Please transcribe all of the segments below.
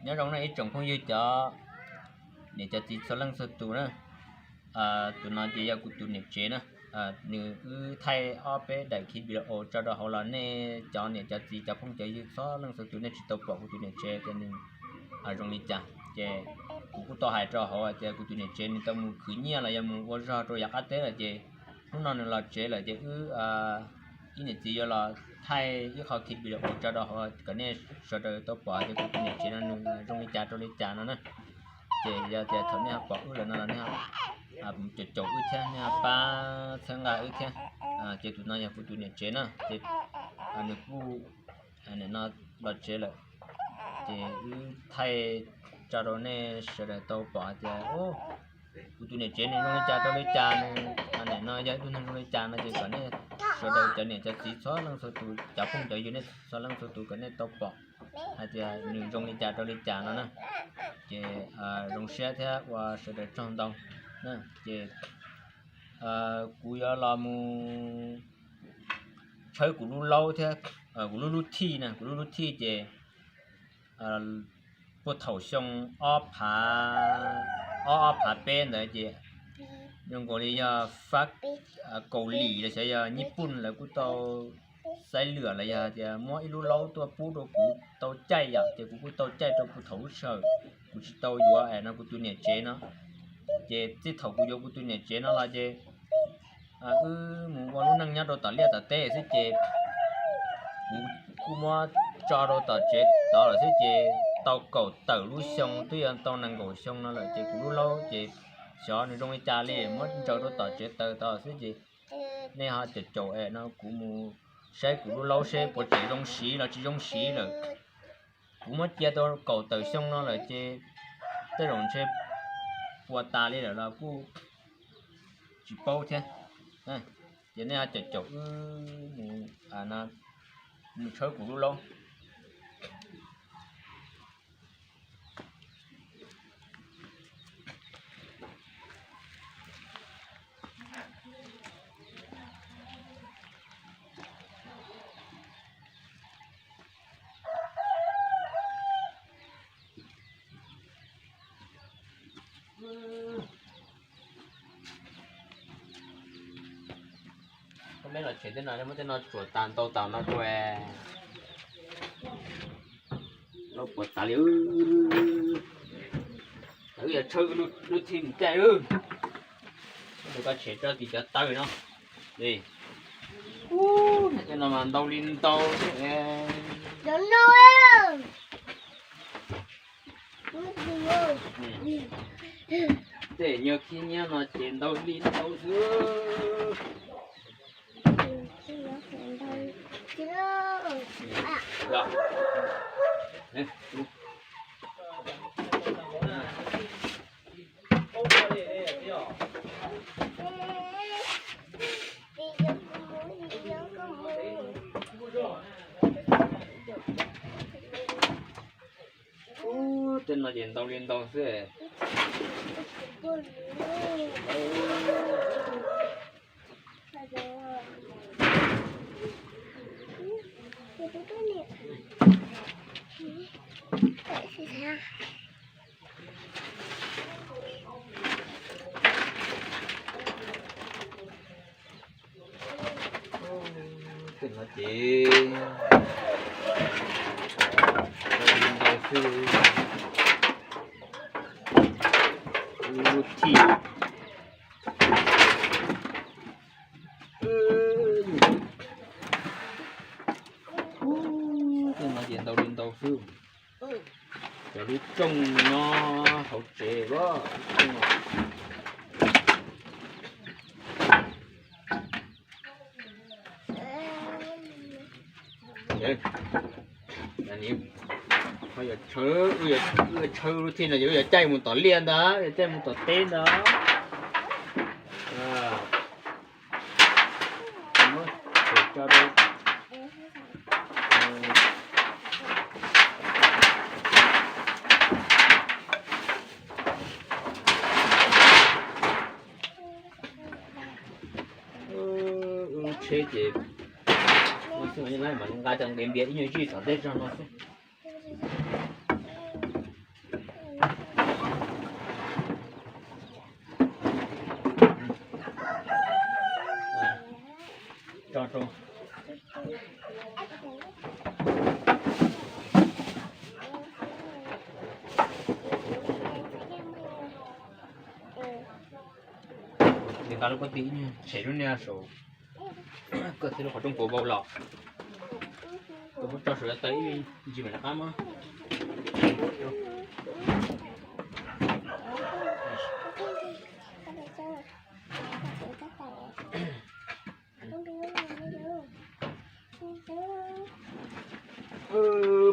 Nyob zoo na ib tsoom phooj ywg cov niam cov txiv txhua leej txhua tus na. Tus no ces yog kuv tus niam tsev na. Nws wb thaij ob peb daim clip video tso rau hauv los nej cov niam cov txiv cov phooj cov ywg txhua leej txhua tus nej tsis tau pom kuv tus niam tsev tias nws zoo li cas ces kuv kuj tau hais rau hauv tias kuv tus niam tsev nws tau mus khwv nyiaj los yog mus ua zog rau yav qab teb lawm ces hnub no nws los tsev lawm ces wb ib niam txiv yuav los thaij ib qho clip video tso rau hauv kom nej sawv daws tau pom tias kuv tus niam tsev no nws zoo li cas rau li cas no na. Ces yog tias thaum nej ho pom wb lawm no los nej ho caum caum wb thiab, nej ho pab txhawb nqa wb thiab. Ces tus no yog kuv tus niam tsev na, ces nws kuj nim no los tsev lawm. Ces wb thaij tso rau nej sawv daws tau pom hais tias kuv tus niam tsev nws zoo li cas rau li cas, nws nim no yog ib tug neeg zoo li cas no ces kom nej sawv daws cov niam cov txiv txhua leej txhua tus, cov phooj cov ywg nej txhua leej txhua tus kom nej tau pom hais tias nws zoo li cas rau li cas no na. Ces zoo siab thiab ua sawv daws tsaug ntau. Ces kuv yuav los mus tshawb kuv lub laub thiab kuv lub lub thij na, kuv lub lub thij ces puag thaum xyoo ob phav, ob ob phav peb ntawd ces zoo nkaus li yog fab Kaus Lim los xyov yog Nyij Pooj lawv kuj tau xaiv lwam los yog tias muab ib lub laub tuaj pub rau kuv tau caij yom, ces kuv kuj tau caij rau puag thaum lub sij hawm kuv tsis tau yuav es no kuv tus niam tsev no. Ces txij thaum kuv yuav kuv tus niam tsev no los ces wb mus ua lub neej nyob rau tom liaj tom teb xwb ces kuv kuj muab tso rau tom tsev tod lawm xwb ces tau kaum tawm lub xyoo twb yuav tau nees nkaum xyoo no lawm ces kuv lub laub ces xyov nws zoo li cas li, muab ntsaws rau tom tsev taws tod xwb ces nej ho caum caum es no kuv mus saib kuv lub laub seb puas tseem zoo siv los tsis zoo siv lawm. Kuv muab cia tau kaum tawm xyoo no lawm ces tej zaum ntshe puas tas li lawm los kuj tsis paub thiab. Ces nej ho caum caum wb mus, mus tshawb kuv lub laub. Koj meb los tsev tej no muab tej no tsuam tas ntau tas no rau. Lub puas tas li. Wb yuav tshawb lub thij mus caij. Tus koj tshem rau tim cov taw no. Tej no mas ntau li ntau. Tej nyuag khib nyiab no ces ntau li ntau xwb. Ub, tej no ces ntau li ntau xwb. Tej no ces ntau xwb. Lub thij. Tej no ces ntau li ntau xwb. Cov lub rooj nyob hauv tsev lub rooj no. Wb yuav tshawb lub thij no ces wb yuav caij mus tom liaj ntag, yuav caij mus tom teb ntag. Wb lub tsheb ces no xwb, mas nqa cov nqe npias ib nyuag zij tom ntej zog no xwb. Nqa lub pob tw ib nyuag tshem lub niag saum, koj thiab lub qhov rooj puas vau los. Koj muab tso saum taw ib ntsis mam rov qab muab.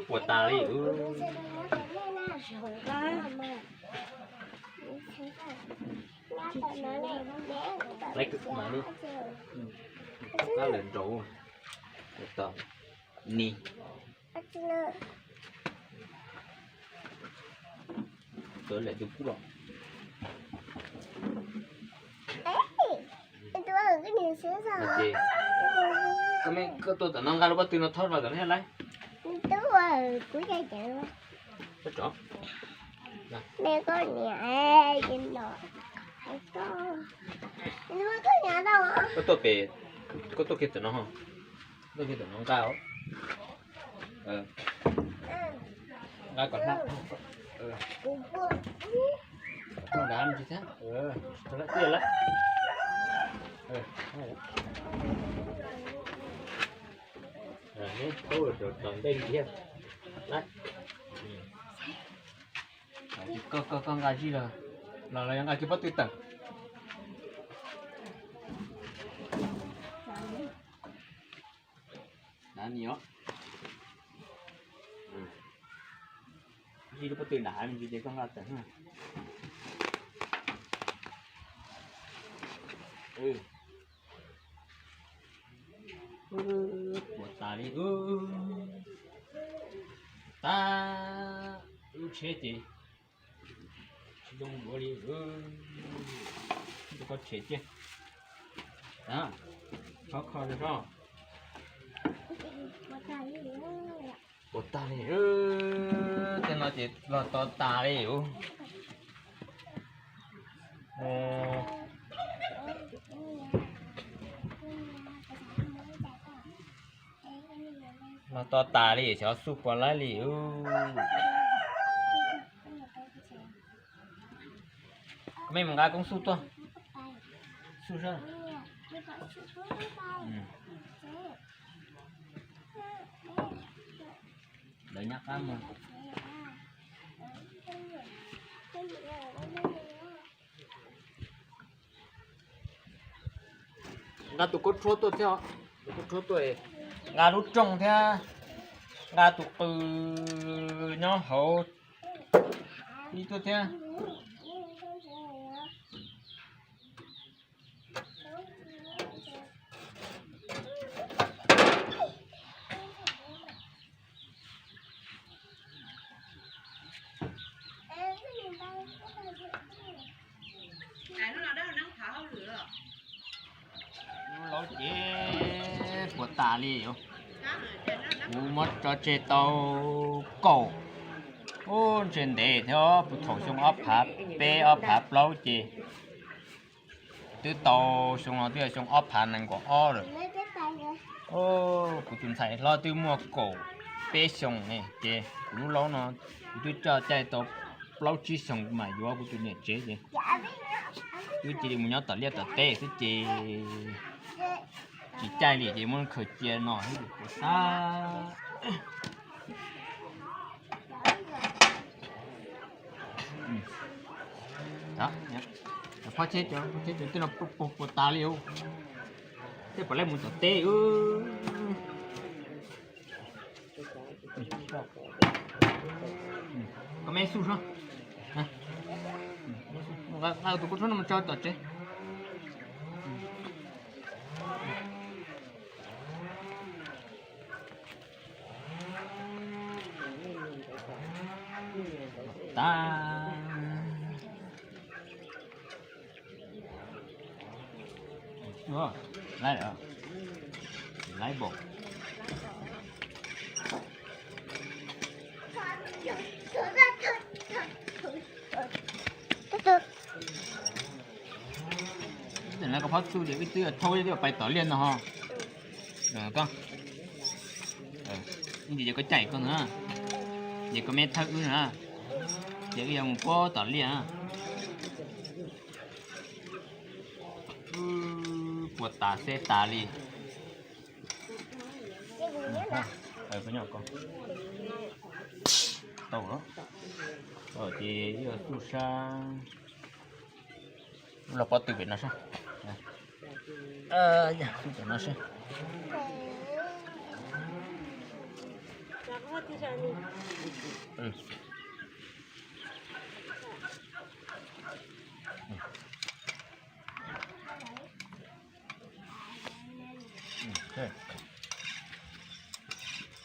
Puas tas li. Lawv nraud ni. Koj tuaj tom no nqa lub pob tw no thob los tom no thiab lauj. Koj tuaj pem, koj tuaj kiag tom no, tuaj kiag tom no nqa. Nqa kom hlab, nqa me ntsis thiab, tsis tau lawm, tiaj lawm. Neb khaub los rau tom ntej thiab. Koj, koj, koj nqa zij los, los los yog nqa kiag pob tw tawm. Nav ni os. Zij lub pob tw nram hav me ntsis ces koj nqa tawm. Puas tas li. Tag, lub tsheb ces tsis zoo npaum li. Rau koj tshem kiag. Tag, txhob kho rau soj. Puas tas li. Tej no ces los to tas li os. Los to tas li, xyov xuj puas laib li. Mej mus nqa koob xuj tuaj. Xuj sab. Lawv nyab qab mus. Nqa tus khaub tshuab tuaj thiab, tus khaub tshuab tuaj, nqa lub rooj thiab, nqa tus qws nyob hauv ib tuaj thiab. Lub laub ces puas tas li os. Kuv muab tso tseg tau kaum, ub, ntshe ntev thiab, puag thaum xyoo ob phav peb ob phav plaub ces twb tau, xyoo no twb yog xyoo ob phav nees nkaum ob lawm. Kuv tus ntxhais hlob twb muaj kaum peb xyoos ne ces kuv lub laub no kuv twb coj caij tau plaub tsib xyoos kuv mam yuav kuv tus niam tsev ces twb cia li mus nyob tom liaj tom teb xwb ces tsis caij li ces muab khaws cia no xwb puas tas. Phab tsheb, phab tsheb tej no puas tas li os. Tej puas laib mus tom teb. Koj meb xub soj, nqa tus khaub tshuab no mus tso tom tsev. Tas. Laib lawm, laib npaum. Tam no koj phob txuj ces wb twb yuav thauj, wb twb yuav pais tom liaj no ho. Koj, ib ntsis ces koj caij koj ntag, ces koj meb thawb wb na, ces wb yuav mus puag tom liaj na. Ua tas xeb tas li. Tau, ces yog xub sab, los pob tw pem no sab, xub pem no sab.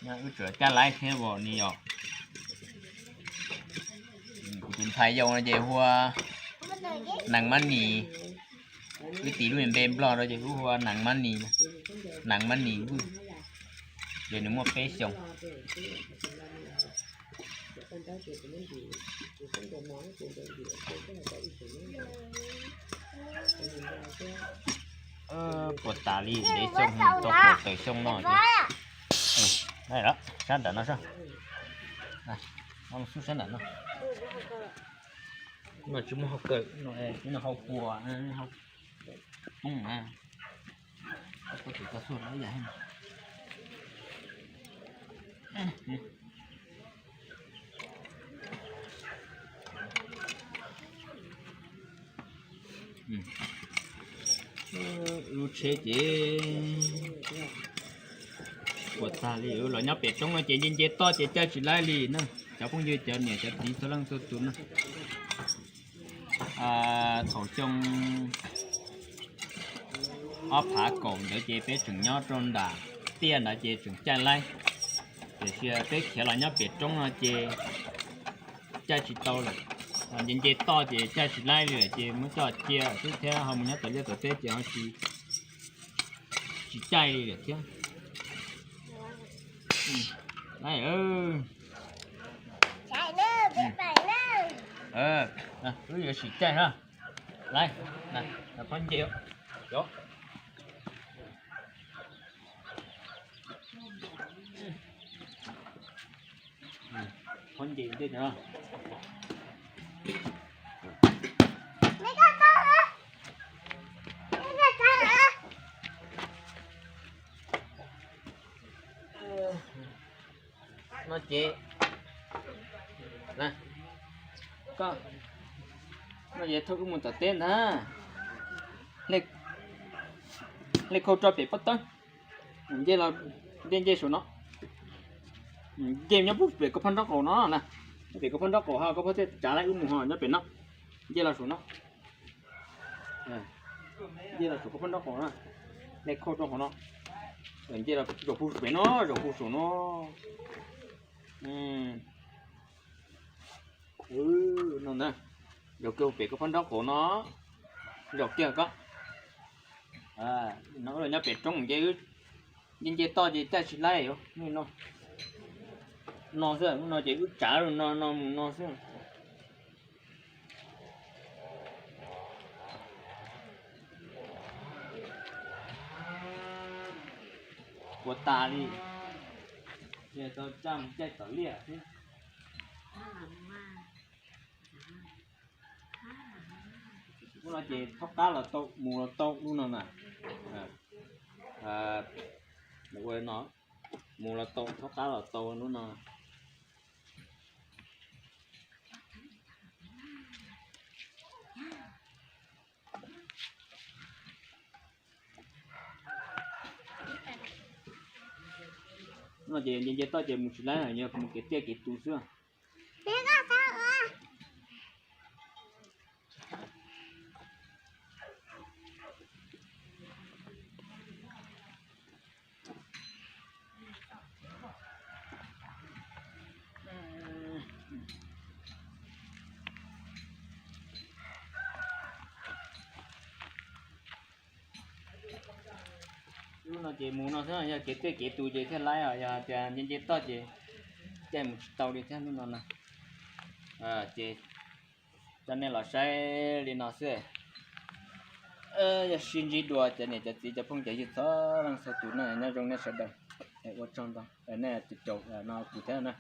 Wb tsuas caj laib thiab os ni yom. Kuv tus ntxhais yau no ces hu ua Nees Mab Nis, wb tis lub npe Nplog rau ces wb hu ua Nees Mab Nis, Nees Mab Nis Vwj, ces nws muaj peb xyoos. Puas tas li, ntev xyoo tau kaum tawm xyoo no ces. Sab nram no sab, xub sab nram no. No tsis muaj hau kawm, no hau puas, hau poob na. Lub tsheb ces puas tag li, los nyob pem roob no ces nce nce toj ces caij tsis laib li na. Cov phooj ywg cov niam cov txiv txhua leej txhua tus na, thaum xyoo ob phav kaum ntawd ces peb tseem nyob rau nram tiaj ntawd ces tseem caij laib, tiam sis peb khiav los nyob pem roob no ces caij tsis tau lawm. Nce nce toj ces caij tsis laib li lawm ces muab coj cia xwb thiab ho mus nyob tom liaj tom teb ces ho tsis, tsis caij li lawm thiab. Wb yuav sim caij na. Laib, phob nce, phob nce ntej no. No ces, koj, no ces thauj wb mus tom teb ntag. Hle khau rau pem pob tawb, nce los, nce nce saum no. Nce nyob pem koj phab nraub qaum no na, nyob pem koj phab nraub qaum ho koj phab thiaj tsav laib wb mus ho nyob pem no. Nce los saum no. Nce los saum koj phab nraub qaum na, hle khau rau qhov no. Nce los zaum pug pem no, zaum pug saum no. No na, zaum kiag pem koj phab nraub qaum no, zaum kiag koj. No los nyob pem roob ces wb nce nce toj ces caij tsis laib, no xwb, no ces wb tsav no no mus no xwb. Puas tas li, tau caj mus caij tom liaj xwb. Lub no ces thaub qab los tau, mus los tau lub no na. Ua no, mus los tau, thaub qab los tau lub no. No ces nce nce toj ces mus tsis laib, yog mus kev tiaj kev tus xwb. Lub no ces mus no xwb, yog kev tiaj kev tus ces thiaj laib os, yog tias nce nce toj ces caij mus tsis tau li thiab lub no na. Ces coj nej los saib li no xwb. Yog sib ntsib dua cov niam cov txiv cov phooj cov ywg txhua leej txhua tus na, nyob zoo nej sawv daws. Ua tsaug ntau, nej caum caum no kuv thiab na.